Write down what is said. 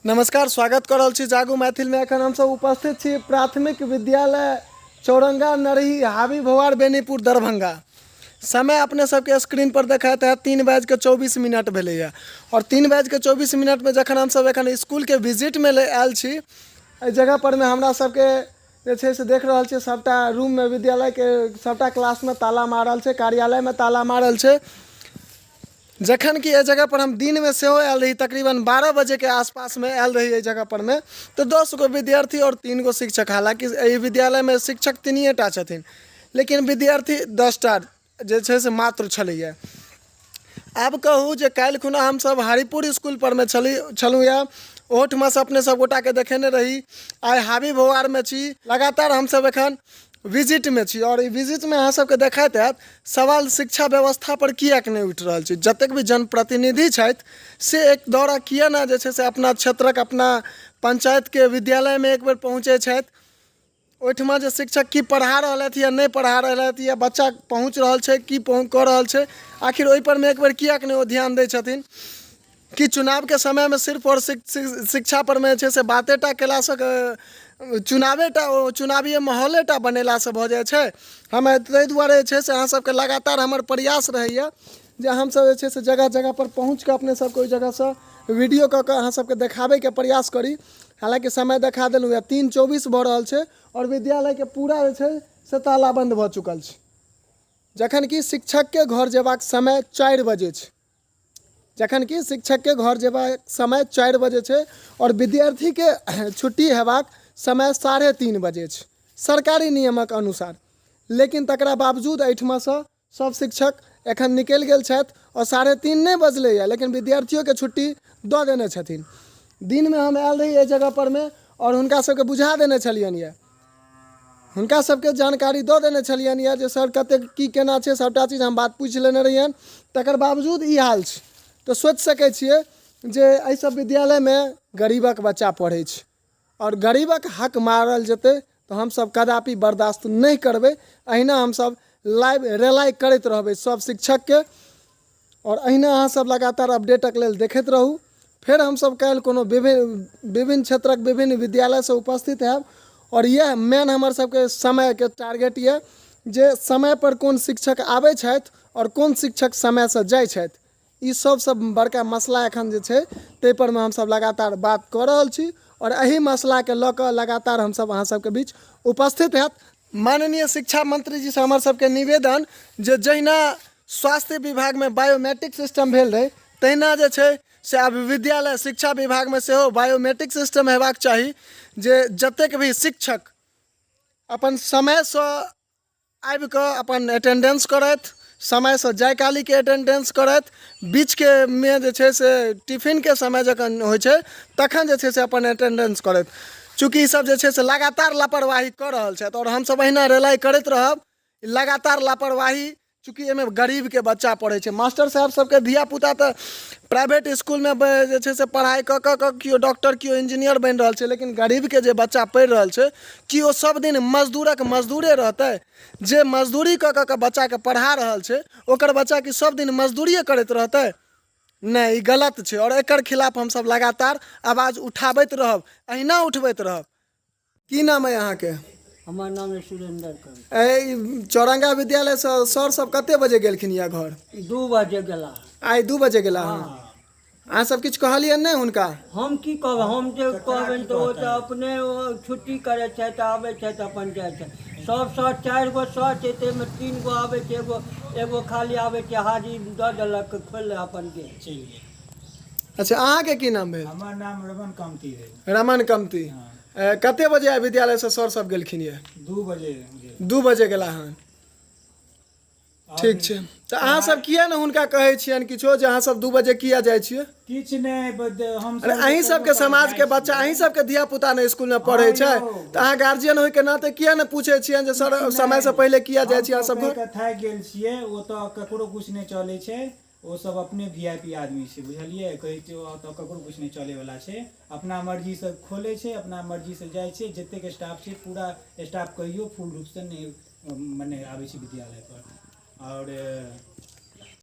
नमस्कार, स्वागत कर रहल छी जागू मैथिल में। एखन हमसब उपस्थित छी प्राथमिक विद्यालय चौरंगा नरही हावी भोवार बेनीपुर दरभंगा। समय अपने सबके स्क्रीन पर देखाइत है 3:24 भेलैया और 3:24 में जखन हमसब एखन स्कूल के विजिट में ले आयल छी, एहि जगह पर में हमरा सबके जे छै से देख रहल छियै सबटा रूम में विद्यालय के सबटा क्लास में ताला मारल छै, कार्यालय में ताला मारल छै। जखन कि एहि जगह पर हम दिनमे सेहो आयल रही, तकरीबन 12 बजेके आसपासमे आयल रही एहि जगह परमे, तऽ 10 गो विद्यार्थी आओर 3 गो शिक्षक। हालाँकि एहि विद्यालयमे शिक्षक 3 टा छथिन, लेकिन विद्यार्थी 10 टा जे छै से मात्र छलैया। आब कहू जे काल्हि खुना हमसब हरिपुर इसकुल परमे छली छलहुँ यऽ, ओहोठुमासँ अपने सब गोटाके देखेने रही। आइ हाबी भौआरमे छी, लगातार हमसब एखन विजिटमे छी आओर ई विजिटमे अहाँ सबके देखैत हैत सवाल शिक्षा व्यवस्था पर किएक नहि उठि रहल छै। जतेक भी जनप्रतिनिधि छथि से एक दौरा किए ने जे छै से अपना क्षेत्रक अपना पंचायतके विद्यालयमे एक बेर पहुँचै छथि, ओहिठमा जे शिक्षक की पढ़ा रहलथि या नहि पढ़ा रहलथि या बच्चा पहुँच रहल छै की कऽ रहल छै, आखिर ओहिपर मे एक बेर किएक नहि ओ ध्यान दै छथिन। कि चुनावके समयमे सिर्फ आओर शिक्षा परमे जे छै से बाते टा कयलासँ चुनावे टा ओ चुनावी माहौले टा बनेलासँ भऽ जाइ छै। हम ताहि दुआरे जे छै से अहाँ सबके लगातार हमर प्रयास रहैए जे हमसब जे छै से जगह जगहपर पहुँचके अपने सबके ओहि जगहसँ वीडियो कऽ कऽ अहाँ सबके देखाबैके प्रयास करी। हालाँकि समय देखा देलहुँ यऽ, 3:24 भऽ रहल छै आओर विद्यालयके पूरा जे छै से ताला बन्द भऽ चुकल छै, जखन कि शिक्षकके घर जेबाक समय 4 बजे छै, जखन कि शिक्षकके घर जेबाक समय 4 बजे छै आओर विद्यार्थीके छुट्टी हेबाक समय 3:30 बजे छै सरकारी नियमक अनुसार। लेकिन तकरा बावजूद एहिठमासँ सब शिक्षक एखन निकलि गेल छथि आओर 3:30 नहि बजलैए, लेकिन विद्यार्थियोके छुट्टी दऽ देने छथिन। दिनमे हम आयल रही एहि जगह परमे आओर हुनका सबके बुझा देने छलियनि यऽ, हुनका सबके जानकारी दऽ देने छलियनि यऽ जे सर कतेक की केना छै, सबटा चीज हम बात पूछि लेने रहियनि। तकर बावजूद ई हाल छै तऽ सोचि सकै छियै जे एहि सब विद्यालयमे गरीबक बच्चा पढ़ै छै आओर गरीबक हक मारल जेतै तऽ हमसब कदापि बर्दाश्त नहि करबै। अहिना हमसब लाइव रेलाइ करैत रहबै सब शिक्षकके आओर अहिना अहाँ सब लगातार अपडेटक लेल देखैत रहू। फेर हमसब काल्हि कोनो विभिन्न विभिन्न क्षेत्रक विभिन्न विद्यालयसँ उपस्थित हैब आओर इएह मेन हमर सबके समयके टारगेट यऽ जे समयपर कोन शिक्षक आबै छथि आओर कोन शिक्षक समयसँ जाइ छथि। ई सबसँ बड़का मसला एखन जे छै ताहिपरमे हमसब लगातार बात कऽ रहल छी आओर एहि मसलाके लऽ कऽ लगातार हमसब अहाँ सबके बीच उपस्थित हैत। माननीय शिक्षा मंत्रीजीसँ हमर सबके निवेदन जे जहिना स्वास्थ्य विभागमे बायोमेट्रिक सिस्टम भेल रहै तहिना जे छै से आब विद्यालय शिक्षा विभागमे सेहो बायोमेट्रिक सिस्टम हेबाक चाही जे जतेक भी शिक्षक अपन समयसँ आबि कऽ अपन अटेंडेंस करथि, समयसँ जाय कालीके अटेंडेंस करथि, बीचके मे जे छै से टिफिनके समय जखन होइ छै तखन जे छै से अपन अटेंडेंस करथि। चूँकि ईसब जे छै से लगातार लापरवाही कऽ रहल छथि आओर हमसब अहिना रेलाइ करैत रहब। लगातार लापरवाही, चूँकि एहिमे गरीबके बच्चा पढ़ै छै, मास्टर साहेब सबके धियापुता तऽ प्राइवेट इसकुलमे जे छै से पढ़ाइ कऽ कऽ कऽ केओ डॉक्टर केओ इंजीनियर बनि रहल छै, लेकिन गरीबके जे बच्चा पढ़ि रहल छै कि ओ सब दिन मजदूरक मजदूरे रहतै? जे मजदूरी कऽ कऽ कऽ बच्चाके पढ़ा रहल छै ओकर बच्चा कि सब दिन मजदूरिए करैत रहतै? नहि, ई गलत छै आओर एकर खिलाफ हमसब लगातार आवाज उठाबैत रहब, अहिना उठबैत रहब। की नाम अइ अहाँके? हमर नाम है सुरेंद्र कवि। एहि चौरंगा विद्यालयसँ सर सब कते बजे गेलखिन यऽ घर? 2 बजे गेला। आइ 2 बजे गेला हँ। अहाँ सब किछु कहलियनि नहि हुनका? हम की कहब, हम जे कहबनि तऽ ओ तऽ अपने छुट्टी करै छथि, आबै छथि अपन जाइ छथि। सब सर 4 गो सर छै, ताहिमे 3 गो आबै छै, एगो खाली आबै छै, हाजिर दऽ देलक, खोलि अपन गेल। चलि गेल। अच्छा, अहाँके की नाम भेल? हमर नाम रमन कामती भेल। रमन कामती। हँ। कते बजे आइ विद्यालयसँ सर सब गेलखिन यऽ? 2 बजे गेल। 2 बजे गेला हन। ठीक छै, तऽ अहाँ सब किया ने हुनका कहै छियनि किछो जे अहाँ सब 2 बजे किया जाइ छियै? किछु नहि, हम अरे अहीं सबके समाज के बच्चा, अहीं सबके धिया पुता ने स्कूल में पढ़ै छै, तऽ अहाँ गार्जियन होय के नाते किया ने पूछै छियनि जे सर समय से पहिले किया जाइ छियै अहाँ सब घर? थाकि गेल छियै, ओतऽ ककरो किछु नहि चलै छै, ओ सब अपने वी I P आदमी छै, बुझलियै? कहै छै ओतऽ ककरो किछु नहि चलैवला छै, अपना मर्जीसँ खोलै छै, अपना मर्जीसँ जाइ छै। जतेक स्टाफ छै पूरा स्टाफ कहियो फुल रूपसँ नहि मने आबै छै विद्यालय पर। आओर